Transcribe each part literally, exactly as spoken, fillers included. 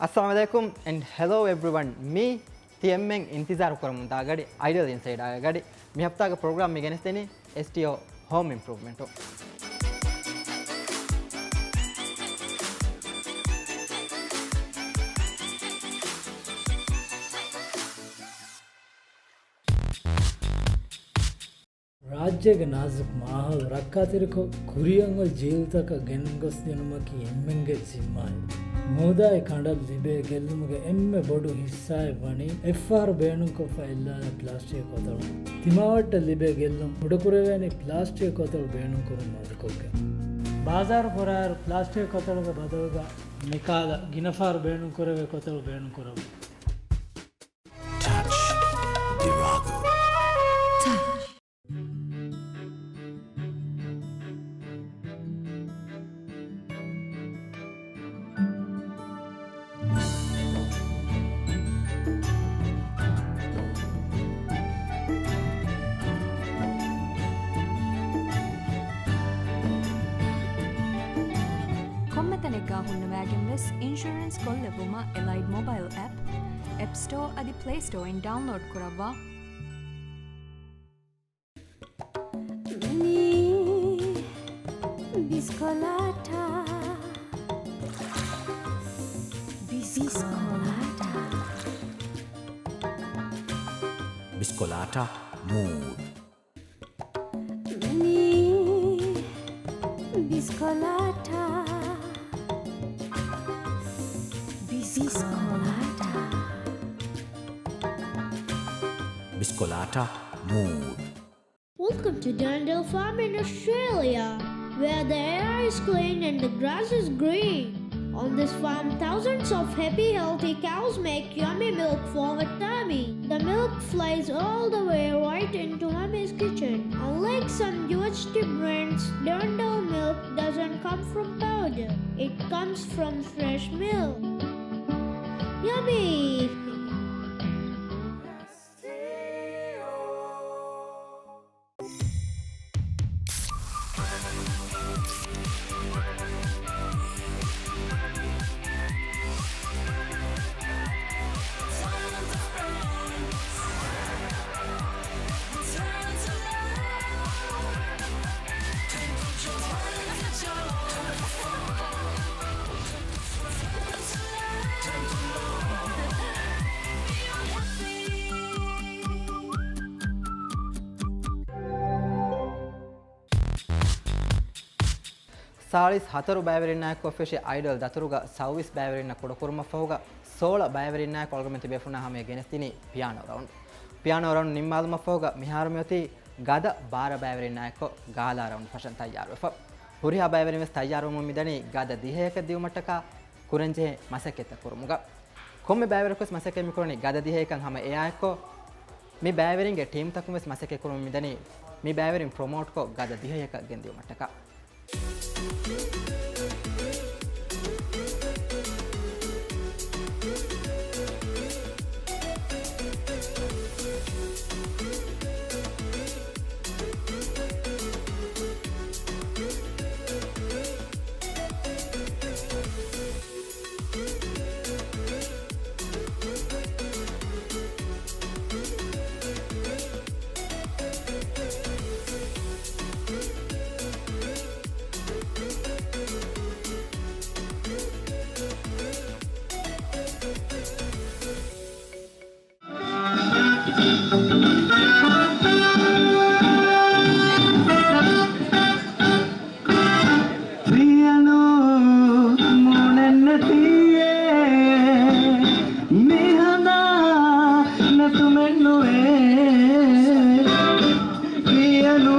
އައްސަލާމު ޢަލައިކުމް and hello everyone. މީ ތި އެންމެން އިންތިޒާރު ކުރަމުންދާ ގަޑި އައިޑަލް އިންސައިޑާގެ ގަޑި. މި ހަފްތާގެ ޕްރޮގްރާމް މި ގެނެސްދެނީ އެސްޓީއޯ ހޯމް އިމްޕްރޫވްމަންޓު. ރާއްޖޭގެ ނާޒުކު މާހައުލު ރައްކާތެރިކޮށް، ކުރިއަށް އޮތް ޖީލުތަކަށް ގެންގޮސްދިނުމަކީ އެންމެންގެ ޒިންމާއެއް. މޫދާއި ކަނޑަށް ލިބޭ ގެއްލުމުގެ އެންމެ ބޮޑު ހިއްސާއެއް ވަނީ އެއްފަހަރު ބޭނުންކޮށްފަ އެއްލާލާ ޕްލާސްޓިކް ކޮތަޅު. ތިމާވައްޓަށް ލިބޭ ގެއްލުން ކުޑަކުރެވޭނީ ޕްލާސްޓިކް ކޮތަޅު ބޭނުންކުރުން މަދުކޮށްގެން. ބާޒާރު ފުރާއިރު ޕްލާސްޓިކް ކޮތަޅުގެ ބަދަލުގަ މިކާލަ ގިނަ ފަހަރު ބޭނުންކުރެވޭ ކޮތަޅު ބޭނުންކުރައްވާ. ޓަޗް ދިރާގު. ކޮންމެ ތަނެއްގަ ހުންނަވައިގެން ވެސް އިންޝުރެންސް ކޮށްލެއްވުމަށް އެލައިޑް މޮބައިލް އެޕް އެޕް ސްޓޯ އަދި ޕްލޭ ސްޓޯއިން ޑައުންލޯޑް ކުރައްވާ. މީ ބިސްކޮލާޓާ. ބިސްކޮލާޓާ. ބިސްކޮލާޓާ މޫޑް. މީ ބިސްކޮލާޓާ. ބިސްކޮލާޓާ. ބިސްކޮލާޓާ މޫޑް. Welcome to Durndal Farm in Australia, where the air is clean and the grass is green. On this farm, thousands of happy, healthy cows make yummy milk for the tummy. The milk flies all the way right into Mummy's kitchen. Unlike some U S D brands, Durndal milk doesn't come from powder. It comes from fresh milk. Yummy! ސާޅީސް ހަތަރު ބައިވެރިންނާއެކު އޮފިޝި އައިޑަލް ދަތުރުގަ ސައުވީސް ބައިވެރިންނަށް ކުޑަކުރުމަށްފަހުގަ ސޯޅަ ބައިވެރިންނާއެކު އަޅުގަނޑުމެން ތިބޭފުޅުންނާ ހަމަޔަށް ގެނެސްދިނީ ޕިއާނޯ ރައުންޑް. ޕިއާނޯ ރައުންޑް ނިންމާލުމަށްފަހުގަ މިހާރު މިއޮތީ ގަދަ ބާރަ ބައިވެރިންނާއެކު ގާލާ ރައުންޑް ފަށަން ތައްޔާރުވެފަ. ހުރިހާ ބައިވެރިން ވެސް ތައްޔާރުވަމުން މިދަނީ ގަދަ ދިހައެކަށް ދިއުމަށްޓަކާ ކުރަންޖެހޭ މަސައްކަތްތައް ކުރުމުގަ. ކޮންމެ ބައިވެރިޔަކުވެސް މަސައްކަތް މިކުރަނީ ގަދަ ދިހައެކަން ހަމަ އެއާއެއްކޮށް، މި ބައިވެރިންގެ ޓީމްތަކުން ވެސް މަސައްކަތް ކުރަމުން މިދަނީ، މި ބައިވެރިން ޕްރޮމޯޓްކޮށް ގަދަ ދިހައެކަށް ގެންދިއުމަށްޓަކާ. ޕިޔަނޫ މޫނެއްނެތިއޭ، މިހަނދާ ނެތުމެއްނުވޭ. ޕިޔަނޫ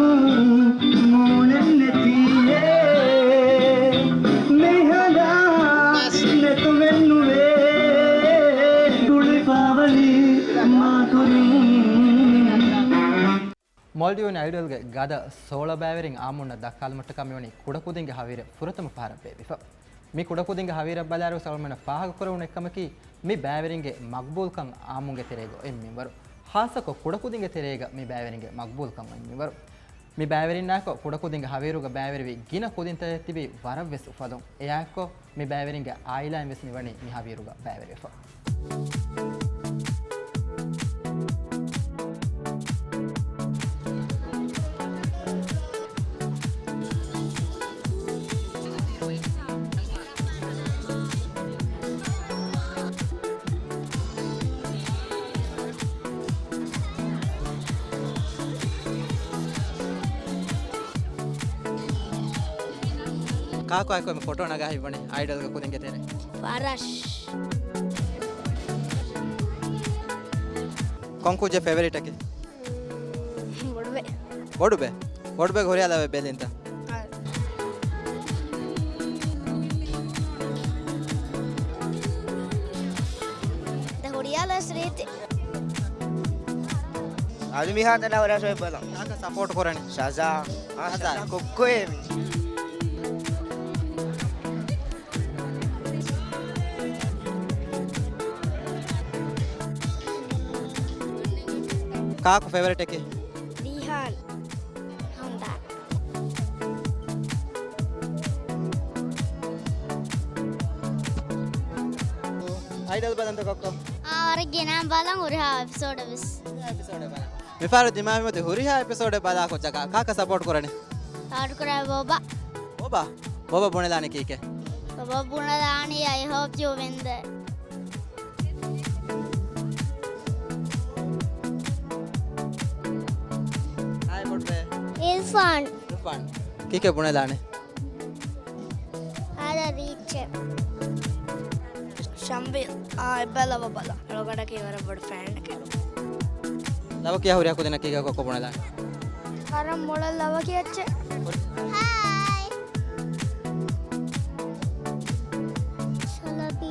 މޫނެއްނެތިއޭ، މިހަނދާ ނެތުމެއްނުވޭ. ގުޅިފަވަނީ މާކުރިން. މޯލްޑިވިއަން އައިޑަލްގެ ގަދަ ސޯޅަ ބައިވެރިން އާއްމުންނަށް ދައްކާލުމަށްޓަކާ މިވަނީ ކުޑަކުދިންގެ ހަވީރެއް ފުރަތަމަ ފަހަރަށް ބޭއްވިފަ. މި ކުޑަކުދިންގެ ހަވީރަށް ބަލާއިރުވެސް އަޅުގަނޑުމެންނަށް ފާހަގަކުރެވުނު އެއްކަމަކީ، މި ބައިވެރިންގެ މަގްބޫލްކަން އާއްމުންގެ ތެރޭގަ އޮތް މިންވަރު. ޚާއްޞަކޮށް ކުޑަކުދިންގެ ތެރޭގަ މި ބައިވެރިންގެ މަގްބޫލްކަން އޮތް މިންވަރު. މި ބައިވެރިންނާއެކު ކުޑަކުދިންގެ ހަވީރުގަ ބައިވެރިވި ގިނަ ކުދިންތަކެއް ތިބީ ވަރަށްވެސް އުފަލުން. އެއާއެކު މި ބައިވެރިންގެ އާއިލާއިން ވެސް މިވަނީ މި ހަވީރުގަ ބައިވެރިވެފަ. ކާކު އާއެކު މި ފޮޓޯ ނަގާ ހިތްވަނީ އައިޑަލްގެ ކުދިންގެ ތެރޭ؟ ފަރަށް. ކޮން ކުއްޖެއް ފޭވަރިޓަކީ؟ ބޮޑުބެ. ބޮޑުބެ؟ ބޮޑުބެގެ ހުރިހާ ލަވެއް ބެލިންތަ؟ އާ. ދެ ހުރިހާ ލަވެއް ރީތި. އަދި މިހާ ދެން ހުރިހާ ޝޯއެއް ބަލަން. ކާކަށް ސަޕޯޓް ކުރަނީ؟ ޝަޒާ. އާ، ޝަޒާ. ޝަޒާ ކޮއްކޮއޭ މީ. ކާކު ފޭވަރިޓަކީ؟ ރީހާން. ހަމްދާން. އައިޑަލް ބަލަންތަ ކޮއްކޮ؟ އާ، ވަރަށް ގިނަ ބަލަން ހުރިހާ އެޕިސޯޑެއް ވެސް. ހުރިހާ އެޕިސޯޑެއް ބަލަން. މިފަހަރު ދިމާވިމަތި ހުރިހާ އެޕިސޯޑެއް ބަލާ ކުއްޖަކަށް ކާކަށް ސަޕޯޓް ކުރަނީ؟ ސަޕޯޓް ކުރާ ބޯބާ. ބޯބާ؟ ބޯބާ ބުނެލާނީ ކީކޭ؟ ބޯބާ ބުނެލާނީ I hope you win the. ހާއި ބޮޑުބޭ. އިރްފާން. އިރްފާން. ކީކޭ ބުނެލާނީ؟ ހާދަ ރީއްޗެއް. ޝަމްބިލް. އާ، އެއްބަ ލަވަ ބަލަ. ރޮގަނޑަކީ ވަރަށް ބޮޑު ފޭނެކެއް. ލަވަ ކިޔާ ހުރިހާ ކުދިންނަށް ކީކޭ ކޮއްކޮ ބުނެލާނީ؟ ވަރަށް މޮޅަށް ލަވަ ކިޔައްޗެއް. ހާއި. ޝަލަބީ.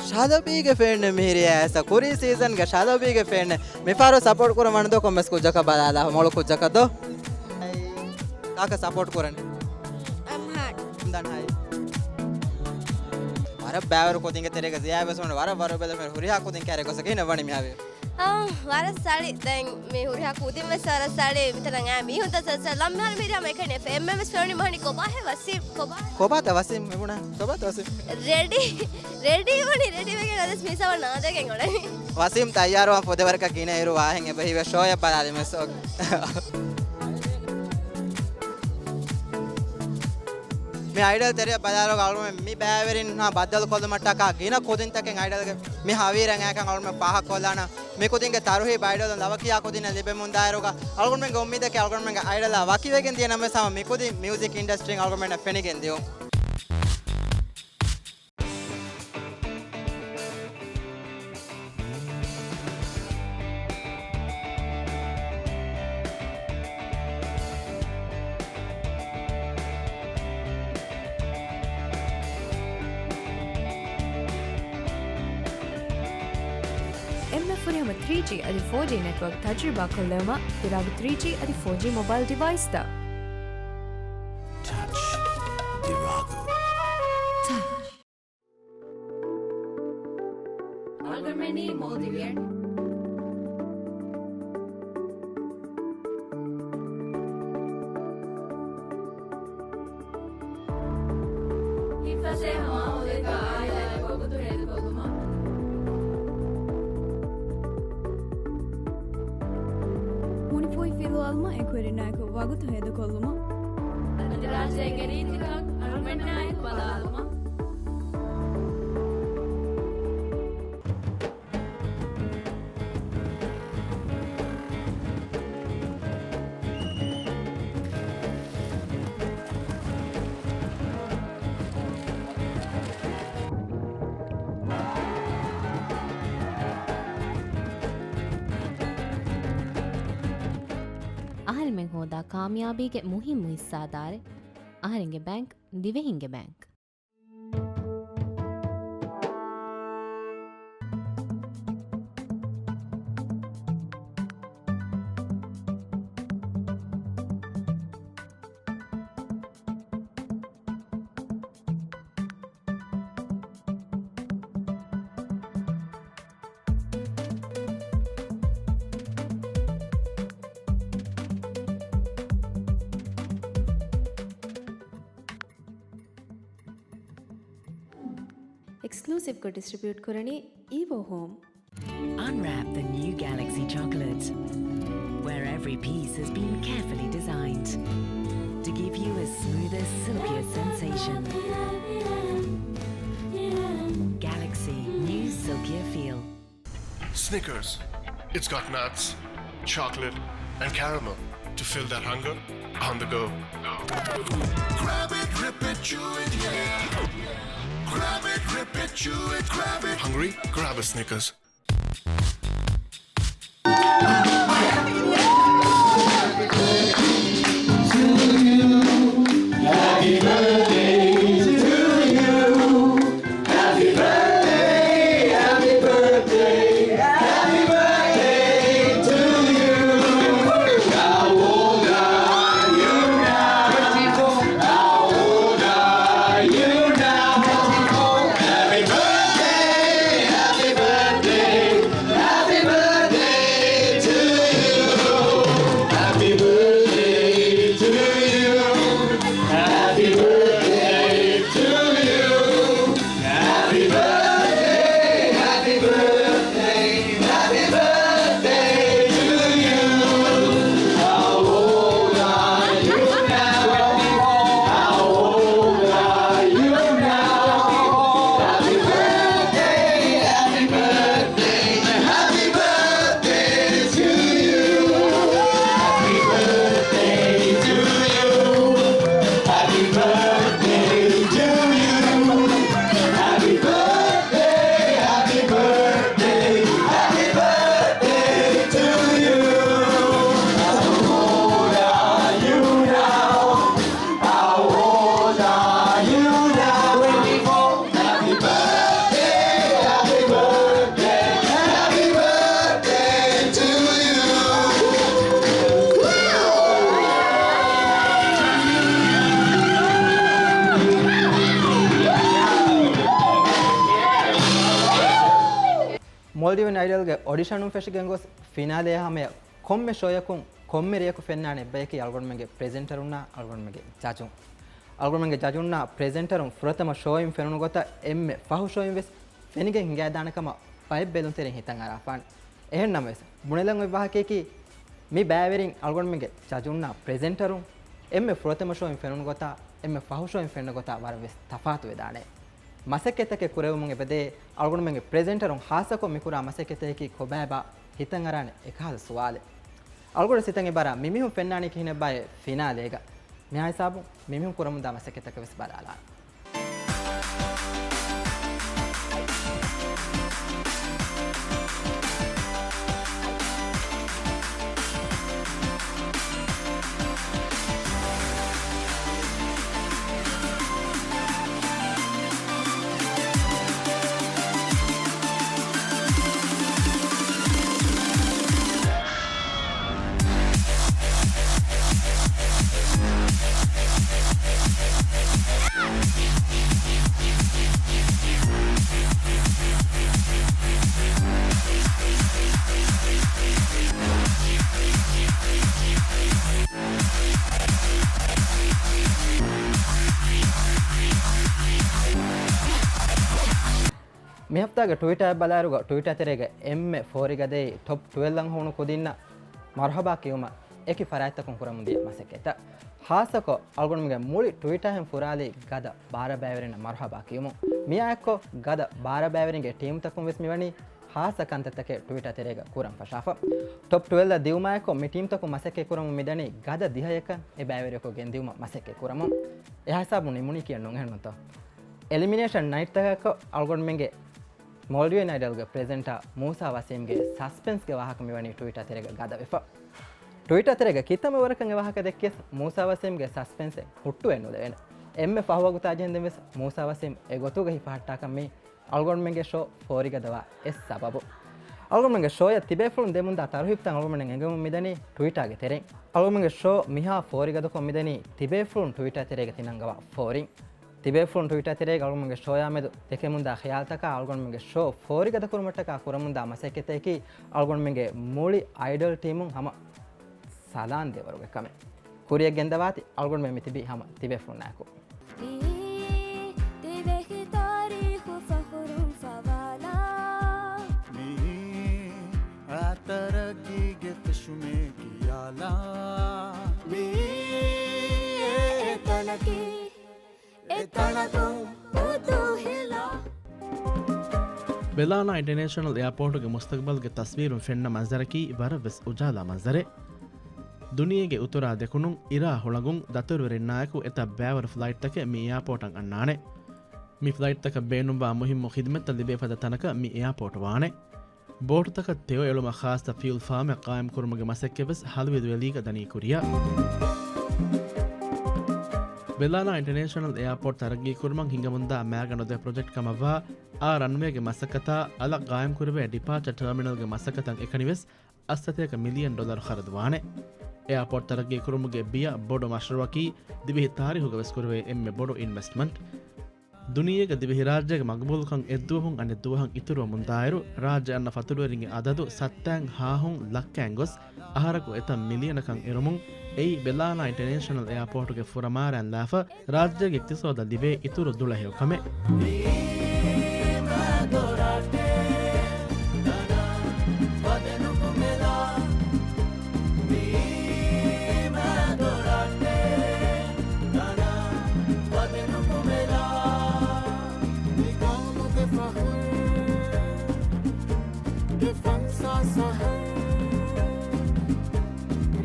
ޝަލަބީގެ ފޭންނެއް މިހިރި އައިސް. ކުރީ ސީޒަންގެ ޝަލަބީގެ ފޭންނެއް. މިފަހަރު ސަޕޯޓް ކުރަން ވަން ދޯ ކޮންމެސް ކުއްޖަކަށް ބަލާލާ މޮޅު ކުއްޖަކަށް ދޯ. ކާކަށް ސަޕޯޓް ކުރަނީ؟ އަމްހާން. އަމްދާން ހާއި. ވަރަށް ބައިވަރު ކުދިންގެ ތެރޭގަ ޒިޔާ ވެސް ވަނީ ވަރަށް ވަރުބެލެ ފެން ހުރިހާ ކުދިން ކައިރި ގޮސް ކިހިނެއް ވަނީ މިހާ ވީ؟ އާ، ވަރަށް ސަޅި. ދެން މި ހުރިހާ ކުދިން ވެސް ވަރަށް ސަޅި. މިތަނަށް އާ މީހުން ތަސް ލަމް މިހާރު މިރިއާ މެކަނި އެފް އެމް އެމް ވެސް ފެނުނީ މަހަނި ކޮބާހެ ވަސީމް ކޮބާ؟ ކޮބާތަ ވަސީމް މިބުނާ؟ ކޮބާތަ ވަސީމް؟ ރެޑީ. ރެޑީ ވަނީ ރެޑީ ވެގެން އަދިސް މީސާވަ ނާދެގެން އުޅެނީ. ވަސީމް ތައްޔާރުވާން ފުދޭވަރަކަށް ގިނަ އިރު ވާހެން އެބަ ހީވޭ ޝޯއެއް ބަލާލިމެސް. މި އައިޑަލް ތެރެއަށް ބަލާލުގަ އަޅުގަނޑުމެން މި ބައިވެރިންނާ ބައްދަލުކޮށްލުމަށްޓަކާ ގިނަ ކުދިންތަކެއް އައިޑަލްގެ މި ހަވީރަށް އައިކަން އަޅުގަނޑުމެން ފާހަގަކޮށްލާނަން. މި ކުދިންގެ ތަރުހީބު އައިޑަލުން ލަވަ ކިޔާ ކުދިންނަށް ލިބެމުންދާއިރުގަ އަޅުގަނޑުމެންގެ އުއްމީދަކީ އަޅުގަނޑުމެންގެ އައިޑަލާ ވަކިވެގެން ދިޔަ ނަމަވެސް ހަމަ މި ކުދިން މިއުޒިކް އިންޑަސްޓްރީން އަޅުގަނޑުމެންނަށް ފެނިގެން ދިއުން. އެންމެ ފުރިހަމަ ތްރީ ޖީ އަދި ފޯ ޖީ ނެޓްވޯކް ތަޖުރިބާ ކޮށްލެވުމަށް ދިރާގު ތްރީ ޖީ އަދި ފޯ ޖީ މޮބައިލް ޑިވައިސްތައް. ޓަޗް ދިރާގު. އަޅުގަނޑުމެންނީ މޯލްޑިވިއަން. ހިތްފަސޭހަ މާހައުލެއްގަ އާއިލާއެއް ވަގުތު ހޭދަކޮށްލުމަށް. ހުނިފޮތް ފިލުވާލުމަށް އެކުވެރިންނާއެކު ވަގުތު ހޭދަކޮށްލުމަށް. އަދި ރާއްޖޭގެ ރީތިކަން އަޅުގަނޑާއެކު ބަލާލުމަށް. އަހަރެމެން ހޯދާ ކާމިޔާބީގެ މުހިއްމު ހިއްސާދާރެއް. އަހަރެންގެ ބޭންކް، ދިވެހިންގެ ބޭންކް. އެކްސްކްލޫސިވްކޮށް ޑިސްޓްރިބިއުޓް ކުރަނީ އީވޯ ހޯމް. Unwrap the new Galaxy chocolate, where every piece has been carefully designed to give you a smoother, silkier sensation. Galaxy, new silkier feel. Snickers. It's got nuts, chocolate, and caramel to fill that hunger on the go. Grab it, rip it, chew it, yeah. Grab it, rip it, chew it, grab it. Hungry? Grab a Snickers. މޯލްޑިވިއަން އައިޑަލްގެ އޮޑިޝަނުން ފެށިގެން ގޮސް ފިނާލެއާ ހަމަޔަށް ކޮންމެ ޝޯޔަކުން ކޮންމެ ރެޔަކު ފެންނާނެ އެއްބަޔަކީ އަޅުގަނޑުމެންގެ ޕްރެޒެންޓަރުންނާ އަޅުގަނޑުމެންގެ ޖަޖުން. އަޅުގަނޑުމެންގެ ޖަޖުންނާ ޕްރެޒެންޓަރުން ފުރަތަމަ ޝޯއިން ފެނުނު ގޮތަށް އެންމެ ފަހު ޝޯއިން ވެސް ފެނިގެން ހިނގައިދާނެ ކަމަށް ބައެއް ބެލުންތެރިން ހިތަށް އަރާފާނެ. އެހެން ނަމަވެސް، ބުނެލަން އޮތް ވާހަކަޔަކީ، މި ބައިވެރިން އަޅުގަނޑުމެންގެ ޖަޖުންނާ ޕްރެޒެންޓަރުން އެންމެ ފުރަތަމަ ޝޯއިން ފެނުނު ގޮތާ، އެންމެ ފަހު ޝޯއިން ފެންނަ ގޮތާ ވަރަށް ވެސް ތަފާތު ވެދާނެ. މަސައްކަތްތަކެއް ކުރެވެމުން އެބަދޭ، އަޅުގަނޑުމެންގެ ޕްރެޒެންޓަރުން ހާއްސަކޮށް މިކުރާ މަސައްކަތަކީ ކޮބާބާ ހިތަށް އަރާނެ އެކަހަލަ ސުވާލެއް. އަޅުގަނޑު ސިތަން އެބަރާ މިމީހުން ފެންނާނީ ކިހިނެއްބާއޭ ފިނާލޭގަ. މިހާ ހިސާބުން މިމީހުން ކުރަމުންދާ މަސައްކަތްތަކަށް ވެސް ބަލާލާނެ. މި ހަފްތާގެ ޓުވިޓާއަށް ބަލާއިރުގަ ޓުވިޓާ ތެރޭގަ އެންމެ ފޯރިގަދައި ޓޮޕް ޓުވެލްވަން ހޫނު ކުދިންނަށް މަރުހަބާ ކިޔުމަށް އެކި ފަރާތްތަކުން ކުރަމުން ދިޔަ މަސައްކަތްތައް. ހާއްސަކޮށް އަޅުގަނޑުމެންގެ މުޅި ޓުވިޓާހެން ފުރާލީ ގަދަ ބާރަ ބައިވެރިންނަށް މަރުހަބާ ކިޔުމުން. މިއާއެއްކޮށް ގަދަ ބާރަ ބައިވެރިންގެ ޓީމްތަކުން ވެސް މިވަނީ ހާއްސަ ކަންތައްތަކެއް ޓުވިޓާ ތެރޭގަ ކުރަން ފަށާފަ. ޓޮޕް ޓުވެލްވަށް ދިއުމާއެކު މި ޓީމްތަކުން މަސައްކަތް ކުރަމުން މިދަނީ ގަދަ ދިހަޔަކަށް އެ ބައިވެރިޔަކު ގެންދިއުމަށް މަސައްކަތް ކުރަމުން. އެހާ ހިސާބުން ނިމުނީ ކިޔަން ނޫން އެހެންނުތޯ؟ އެލިމިނޭޝަން ނައިޓްތަކަކަށް އަޅުގަނޑުމެންގެ މޯލްޑިވިއަން އައިޑަލްގެ ޕްރެޒެންޓާ މޫސާ ވަސީމްގެ ސަސްޕެންސްގެ ވާހަކަ މިވަނީ ޓުވިޓާ ތެރޭގަ ގަދަވެފަ. ޓުވިޓާ ތެރޭގަ ކިތަންމެ ވަރަކަށް އެ ވާހަކަ ދެއްކިޔަސް މޫސާ ވަސީމްގެ ސަސްޕެންސެއް ހުއްޓުވެ ނުލެވޭނެ. އެންމެ ފަހު ވަގުތާ ޖެހެންދެން ވެސް މޫސާ ވަސީމް އެ ގޮތުގަ ހިފަހައްޓާކަށް މީ އަޅުގަނޑުމެންގެ ޝޯ ފޯރިގަދަވާ އެއް ސަބަބު. އަޅުގަނޑުމެންގެ ޝޯއަށް ތިބޭފުޅުން ދެމުންދާ ތަރުހީބުތައް އަޅުގަނޑުމެން އެނގެމުން މިދަނީ ޓުވިޓާގެ ތެރެއިން. އަޅުގަނޑުމެންގެ ޝޯ މިހާ ފޯރިގަދަކޮށް މިދަނީ ތިބޭފުޅުން ޓުވިޓާ ތެރޭގަ ތިނަންގަވާ ފޯރިން. ތިބޭފުޅުން ޓުވިޓާ ތެރޭގަ އަޅުގަނޑުމެންގެ ޝޯޔާ މެދު ދެކެމުންދާ ޚިޔާލުތަކާ އަޅުގަނޑުމެންގެ ޝޯ ފޯރިގަދަކުރުމަށްޓަކާ ކުރަމުންދާ މަސައްކަތަކީ އަޅުގަނޑުމެންގެ މުޅި އައިޑަލް ޓީމުން ހަމަ ސަލާން ދޭވަރުގެ ކަމެއް. ކުރިއަށް ގެންދަވާތި އަޅުގަނޑުމެން މިތިބީ ހަމަ ތިބޭފުޅުންނާއެކު. ދިވެހި ތާރީޚު ފަޚުރު ވެލާނާ އިންޓަރނޭޝަނަލް އެއާޕޯޓުގެ މުސްތަގުބަލްގެ ތަސްވީރުން ފެންނަ މަންޒަރަކީ ވަރަށްވެސް އުޖާލާ މަންޒަރެއް. ދުނިޔޭގެ އުތުރާ ދެކުނުން، އިރާ ހުޅަނގުން، ދަތުރުވެރިންނާއެކު އެތައް ބައިވަރު ފްލައިޓްތަކެއް މި އެއާޕޯޓަށް އަންނާނެ. މި ފްލައިޓްތަކަށް ބޭނުންވާ މުހިއްމު ޚިދުމަތްތައް ލިބޭ ފަދަ ތަނަކަށް މި އެއާޕޯޓު ވާނެ. ބޯޓުތަކަށް ތެޔޮ އެޅުމަށް ޚާއްސަ ފިއުލް ފާމެއް ޤާއިމްކުރުމުގެ މަސައްކަތްވެސް ހަލުވިދުވެލީގަ ދަނީ ކުރިއަށް. ވެލާނާ އިންޓަރނޭޝަނަލް އެއާޕޯޓް ތަރައްގީކުރުމަށް ހިނގަމުންދާ މައިގަނޑު ދެ ޕްރޮޖެކްޓް ކަމަށްވާ އާ ރަންވޭގެ މަސައްކަތާ އަލަށް ޤާއިމްކުރެވޭ ޑިޕާޗަ ޓާމިނަލްގެ މަސައްކަތަށް އެކަނިވެސް އަށް ސަތޭކަ މިލިއަން ޑޮލަރު ޚަރަދުވާނެ. އެއާޕޯޓް ތަރައްގީކުރުމުގެ ބިޔަ ބޮޑު މަޝްރޫއަކީ ދިވެހި ތާރީހުގަވެސް ކުރެވޭ އެންމެ ބޮޑު އިންވެސްޓްމަންޓް. ދުނިޔޭގަ ދިވެހިރާއްޖޭގެ މަގުބޫލުކަން އެއްދުވަހުން އަނެއްދުވަހަށް އިތުރުވަމުންދާއިރު، ރާއްޖެ އަންނަ ފަތުރުވެރިންގެ އަދަދު ސައްތައިން ހާހުން ލައްކައިން ގޮސް، އަހަރަކު އެތައް މިލިއަނަކަށް އެރުމުން، އެއީ ވެލާނާ އިންޓަރނޭޝަނަލް އެއާޕޯޓުގެ ފުރަމާރައިން ލާފަ، ރާއްޖޭގެ އިޤްތިޞާދަށް ލިބޭ އިތުރު ދުޅަހެޔޮކަމެއް. ގެ ފަންސާސް އަހަރު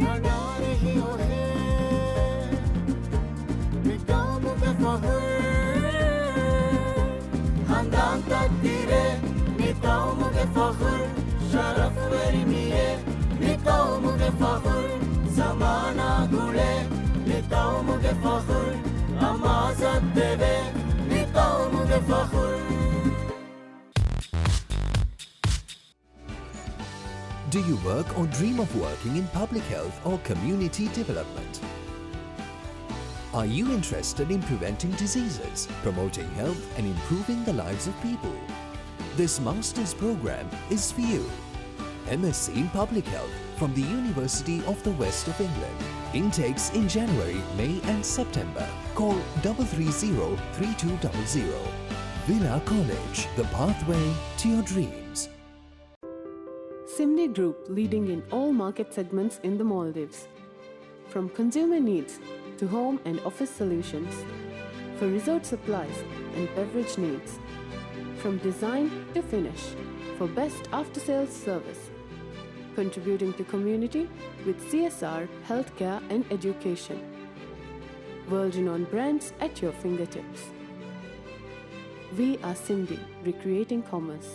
ރަނާރެހި އޮހޭ، މި ޤައުމުގެ ފަޚުރު. ހަނދާންތައް ދިރޭ، މި ޤައުމުގެ ފަޚުރު. ޝަރަފުވެރި މިއޭ، މި ޤައުމުގެ ފަޚުރު. ޒަމާނާ ގުޅޭ، މި ޤައުމުގެ ފަޚުރު. އަމާޒަށް ދެވޭ، މި ޤައުމުގެ ފަޚުރު. Do you work or dream of working in public health or community development? Are you interested in preventing diseases, promoting health, and improving the lives of people? This master's program is for you. M S c in Public Health from the University of the West of England. Intakes in January, May, and September. Call double three zero three two double zero. Villa College, the pathway to your dreams. Simdi Group, leading in all market segments in the Maldives. From consumer needs to home and office solutions, for resort supplies and beverage needs, from design to finish, for best after-sales service, contributing to community with C S R, healthcare and education. World-renowned brands at your fingertips. We are Simdi, recreating commerce.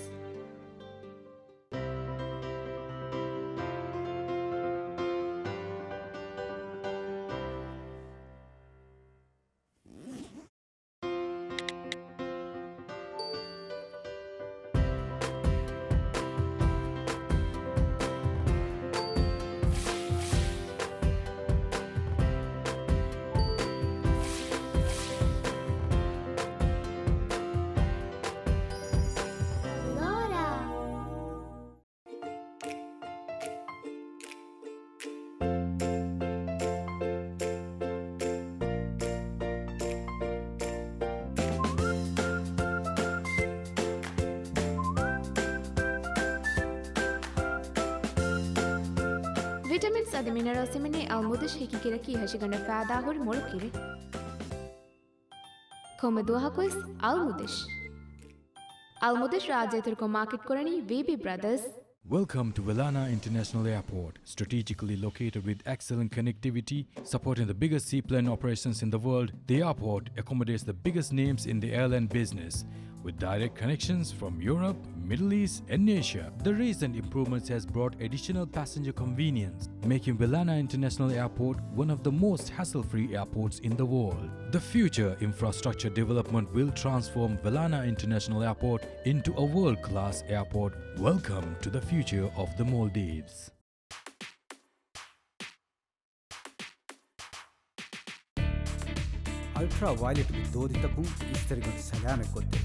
ވިޓަމިންސް އަދި މިނަރަލްސް ހިމެނޭ އަލްމުދަށް ހިކިކިރަކީ ހަށިގަނޑަށް ފައިދާހުރި މޮޅު ކިރެއް. ކޮންމެ ދުވަހަކުވެސް އަލްމުދަށް. އަލްމުދަށް ރާއްޖެ އިތުރުކޮށް މާކެޓް ކުރަނީ ވީބީ ބްރަދާސް. Welcome to Velana International Airport, strategically located with excellent connectivity, supporting the biggest seaplane operations in the world. The airport accommodates the biggest names in the airline business, with direct connections from Europe, Middle East, and Asia. The recent improvements has brought additional passenger convenience, making Velana International Airport one of the most hassle-free airports in the world. The future infrastructure development will transform Velana International Airport into a world-class airport. Welcome to the future of the Maldives. އަލްޓްރާ ވައިލެޓްގެ ދޯދިތަކުން އިސްތަށިގަނޑު ސަލާމަތްކޮށްދޭ.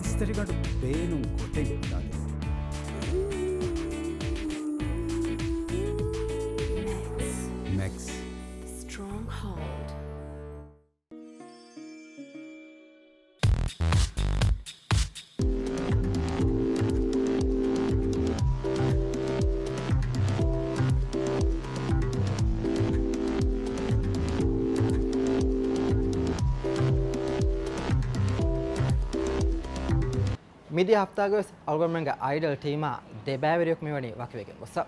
އިސްތަށިގަނޑު ބޭނުން ގޮތެއް ހަދާދޭ. މެކްސް. މެކްސް. The stronghold. މިދިޔަ ހަފްތާގަވެސް އަޅުގަނޑުމެންގެ އައިޑަލް ޓީމާ ދެ ބައިވެރިޔަކު މިވަނީ ވަކިވެގެން ގޮއްސަ.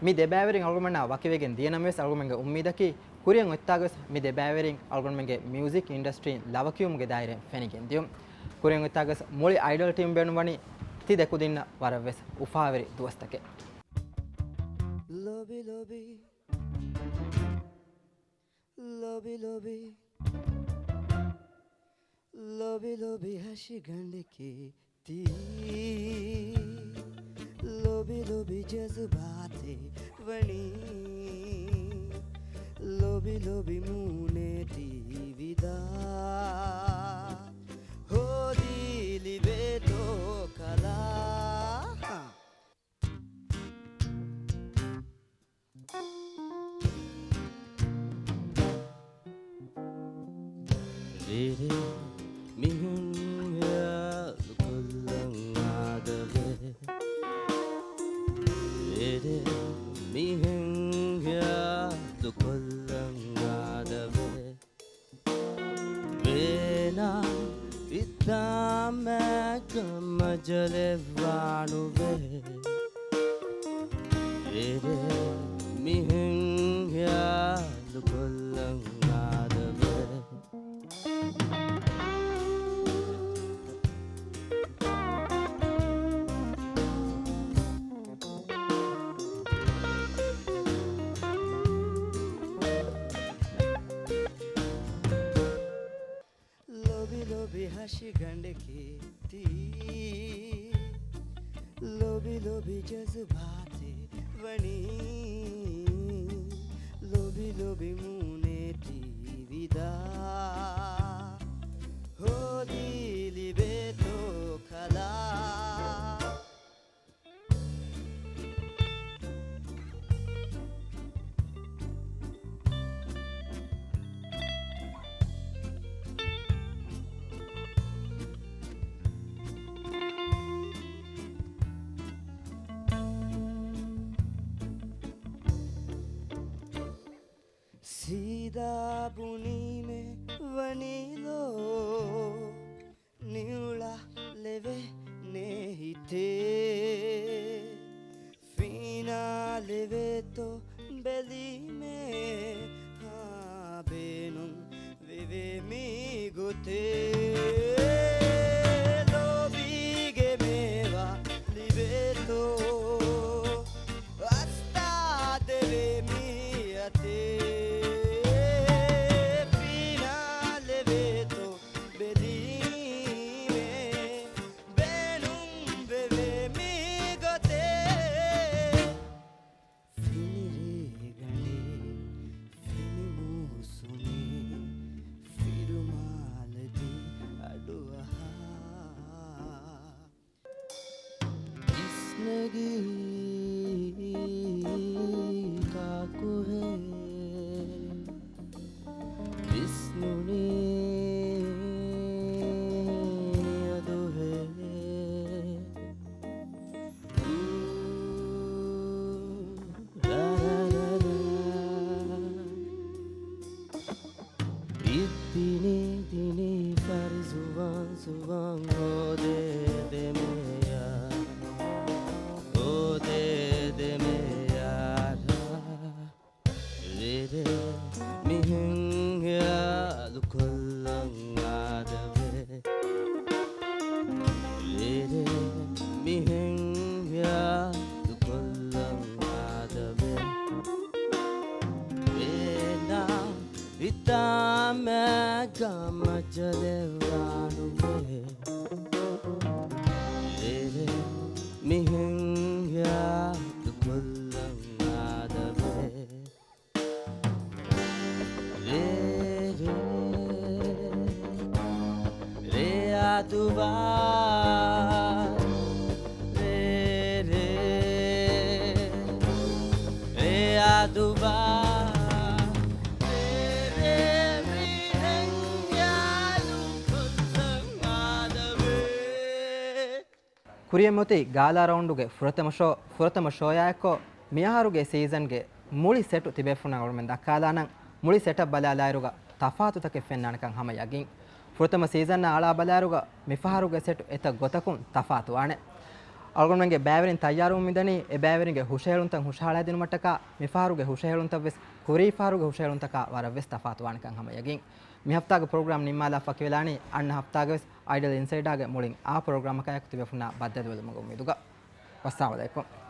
މި ދެ ބައިވެރިން އަޅުގަނޑުމެންނާ ވަކިވެގެން ދިޔަ ނަމަވެސް އަޅުގަނޑުމެންގެ އުއްމީދަކީ ކުރިއަށް އޮތްތާގަވެސް މި ދެ ބައިވެރިން އަޅުގަނޑުމެންގެ މިއުޒިކް އިންޑަސްޓްރީން ލަވަކިވުމުގެ ދާއިރައިން ފެނިގެން ދިޔުން. ކުރިއަށް އޮތްތާގަވެސް މުޅި އައިޑަލް ޓީމް ބޭނުންވަނީ ތި ދެ ކުދިންނަށް ވަރަށްވެސް އުފާވެރި ދުވަސްތަކެއް. ލޯބި ލޯބި، ލޯބި ލޯބި، ލޯބި ލޯބި ހަށިގަނޑެކޭ ތީ. ލޯބި ލޯބި ޖަޒުބާތެއް ވަނީ، ލޯބި ލޯބި މޫނެ ތީވިދާ، ހޯދީ ލިބޭތޯ ކަލާ. ރޭރޭ މިހެން ހެޔާލު ކޮށްލަން އާދަވޭ. ރޭރޭ މިހެން ހެޔާލު ކޮށްލަން އާދަވޭ. ވޭނާ ހިތާމައަކަށް މަޖަލެއް ވާނުވޭ. ރޭރޭ މިހެން ހެޔާލު ކޮށްލަން އާދަވޭ. ލޯބި ލޯބި ހަށިގަނޑެކޭ ތީ. ލޯބި ލޯބި ޖަޒުބާތެއް ވަނީ. ލޯބި ލޯބި މޫނެ ތީވިދާ، ހޯދީ ލިބޭތޯ ކަލާ. ސީދާ ބުނީމޭ ވަނީލޯ، ނިއުޅާ ލެވޭނޭ ހިތޭ. ފީނާ ލެވޭތޯ ބެލީމޭ، ހާ ބޭނުން ވެވޭ މި ގޮތޭ. ލޯބީގެ މޭވާ ލިބޭތޯ، އަސްތާ ދެވޭ މި އަތޭ. ފީނާ ލެވޭތޯ ބެލީމޭ، ބޭނުން ވެވޭ މި ގޮތޭ. ފިނި ރޭގަނޑޭ، ފިނި މޫސުމޭ، ފިރުމާލެ ތި އަޑުއަހާ. އިސްނެގީ ކާކުހޭ؟ ވިސްނުނީ އަދުހޭ؟ އޫ، ރާ، ރާ، ރާ، ރާ. އިއްދިނީ ދިނީ ފަރި ޒުވާން ޒުވާން ހޯދޭ ދެމެޔާ، ހޯދޭ ދެމެޔާ ރާ. ރޭރޭ މިހެން ހެޔާލު ކޮށްލަން އާދަވޭ. ރޭރޭ މިހެން ހެޔާލު ކޮށްލަން އާދަވޭ. ވޭނާ ހިތާމައަކަށް މަޖަލެއް ވާނުވޭ. ރޭރޭ މިހެން ހެޔާލު ކޮށްލަން އާދަވޭ. ރޭ، ރޭ، ރެޔާ ދުވާ. ރޭ، ރޭ، ރެޔާ ދުވާ. ރޭ، ރޭ، މިހެން ހެޔާލު ކޮށްލަން އާދަވޭ. ކުރިއަށް އޮތީ ގާލާ ރައުންޑުގެ ފުރަތަމަ ޝޯ، ފުރަތަމަ ޝޯޔާއެއްކޮށް، މިއަހަރުގެ ސީޒަންގެ މުޅި ސެޓު ތިބޭފުޅުންނަށް އަޅުމެން ދައްކާލާނަން. މުޅި ސެޓަށް ބަލާލާއިރުގަ ތަފާތުތަކެއް ފެންނާނެކަން ހަމަ ޔަގީން. ފުރަތަމަ ސީޒަންއަށް އަޅާ ބަލާއިރުގަ މިފަހަރުގެ ސެޓް އެތައް ގޮތަކުން ތަފާތުވާނެ. އަޅުގަނޑުމެންގެ ބައިވެރިން ތައްޔާރުވަމުން މިދަނީ އެ ބައިވެރިންގެ ހުށަހެޅުންތައް ހުށަހަޅައިދިނުމަށްޓަކާ މިފަހަރުގެ ހުށަހެޅުންތައްވެސް ކުރީ ފަހަރުގެ ހުށަހެޅުންތަކާ ވަރަށްވެސް ތަފާތުވާނެކަން ހަމަ ޔަގީން. މި ހަފްތާގެ ޕްރޮގްރާމް ނިންމާލާފަ ވަކިވެލާނީ އަންނަ ހަފްތާގެވެސް އައިޑަލް އިންސައިޑާގެ މުޅިން އާ ޕްރޮގްރާމަކާއެކު ތިބޭފުންނާ ބައްދަލުވެލުމުގެ އުއްމީދުގަ. ވައްސަލާމް ޢަލައިކުމް.